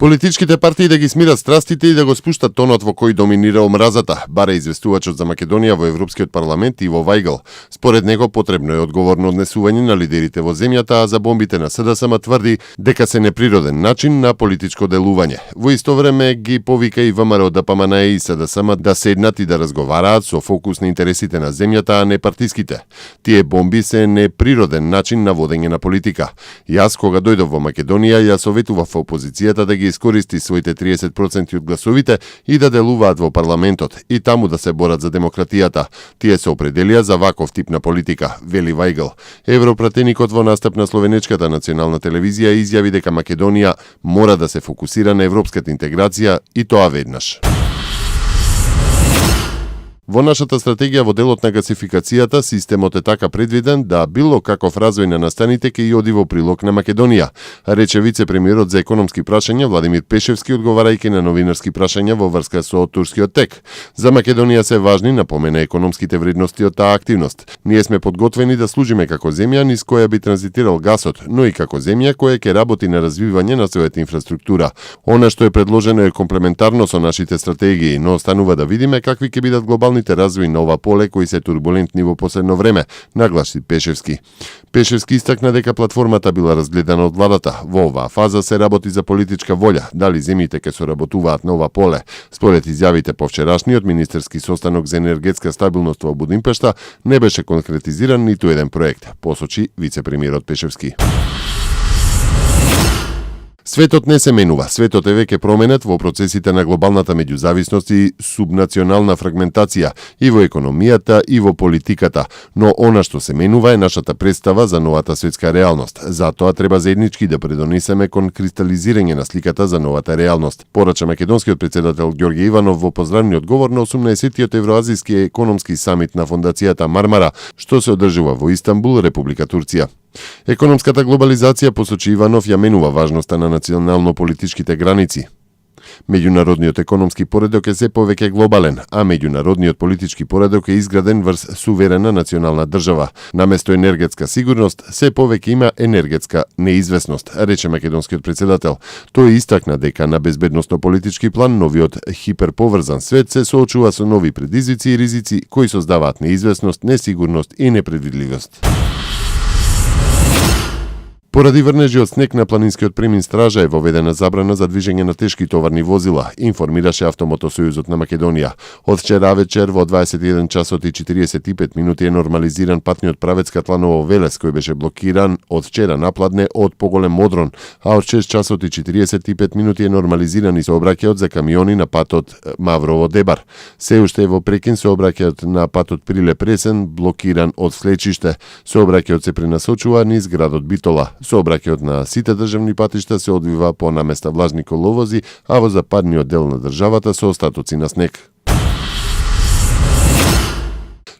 Политичките партии да ги смират страстите и да го спуштат тонот во кој доминира омразата, баре известувачот за Македонија во Европскиот парламент Иво Вајгл. Според него потребно е одговорно однесување на лидерите во земјата, а за бомбите на СДСМ тврди дека се неприроден начин на политичко делување. Во исто време ги повика и ВМРО, ДПМН и СДСМ да седнат и да разговараат со фокус на интересите на земјата, а не партиските. Тие бомби се неприроден начин на водење на политика. Јас кога дојдов во Македонија ја советував опозицијата да ги искористи своите 30% од гласовите и да делуваат во парламентот и таму да се борат за демократијата. Тие се определија за ваков тип на политика, вели Вајгл. Европратеникот во настап на словенечката национална телевизија изјави дека Македонија мора да се фокусира на европската интеграција и тоа веднаш. Во нашата стратегија во делот на гасификацијата, системот е така предвиден да било каков развој на настаните ќе и оди во прилог на Македонија, рече вице-премиерот за економски прашања Владимир Пешевски одговарајќи на новинарски прашања во врска со турскиот тек. За Македонија се важни, напомена, економските вредности од таа активност. Ние сме подготвени да служиме како земја низ која би транзитирал гасот, но и како земја која ќе работи на развивање на својата инфраструктура. Она што е предложено е комплементарно со нашите стратегии, но останува да видиме какви ќе бидат глобалните развои на ова поле кои се турбулентни во последно време, нагласи Пешевски. Пешевски истакна дека платформата била разгледана од владата. Во оваа фаза се работи за политичка волја, дали земјите ќе соработуваат на ова поле. Според изјавите по вчерашниот министерски состанок за енергетска стабилност во Будимпешта не беше конкретизиран ниту еден проект, посочи вице-премиерот Пешевски. Светот не се менува, светот е веќе променет во процесите на глобалната меѓузависност и субнационална фрагментација и во економијата и во политиката, но она што се менува е нашата представа за новата светска реалност. Затоа треба заеднички да предонесеме кон кристализирање на сликата за новата реалност, порача македонскиот претседател Ѓорѓе Иванов во поздравниот говор на 18-тиот Евроазијски економски самит на фондацијата Мармара, што се одржува во Истанбул, Република Турција. Економската глобализација, посочи Иванов, ја менува важноста на национално-политичките граници. Меѓународниот економски поредок е се повеќе глобален, а меѓународниот политички поредок е изграден врз суверена национална држава. Наместо енергетска сигурност, се повеќе има енергетска неизвестност, рече македонскиот претседател. Тој истакна дека на безбедносно-политички план новиот хиперповрзан свет се соочува со нови предизвици и ризици кои создаваат неизвестност, несигурност и непредвидливост. Поради врнежи од снег на планинскиот премин Стража е воведена забрана за движење на тешки товарни возила, информираше Автомотосојузот на Македонија. Од вчера вечер во 21 часот и 45 минути е нормализиран патниот правец Катланово Велес, кој беше блокиран од вчера напладне од поголем модрон, а од 6 часот и 45 минути е нормализиран и сообраќајот за камиони на патот Маврово Дебар. Се уште е во прекин сообраќајот на патот Прилеп Пресен, блокиран од Слечиште. Сообраќајот се пренасочува низ градот Битола. Сообраќајот на сите државни патишта се одвива по наместа влажни коловози, а во западниот дел на државата со остатоци на снег.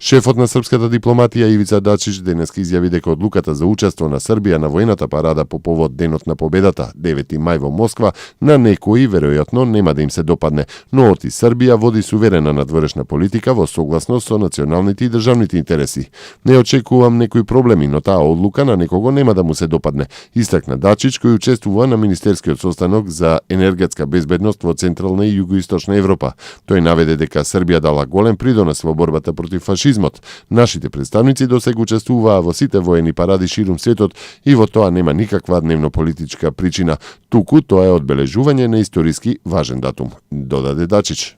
Шефот на српската дипломатија Ивица Дачич денеска изјави дека одлуката за учество на Србија на воената парада по повод Денот на победата, 9 мај во Москва, на некои веројатно нема да им се допадне, но оти Србија води суверена надворешна политика во согласност со националните и државните интереси. Не очекувам некои проблеми, но таа одлука на некого нема да му се допадне, истакна Дачич, кој учествува на министерскиот состанок за енергетска безбедност во Централна и Југоисточна Европа. Тој наведе дека Србија дала голем придонес во борбата против фашизмот. Нашите представници досега учествуваа во сите воени паради ширум светот и во тоа нема никаква дневно-политичка причина, туку тоа е одбележување на историски важен датум, додаде Дачич.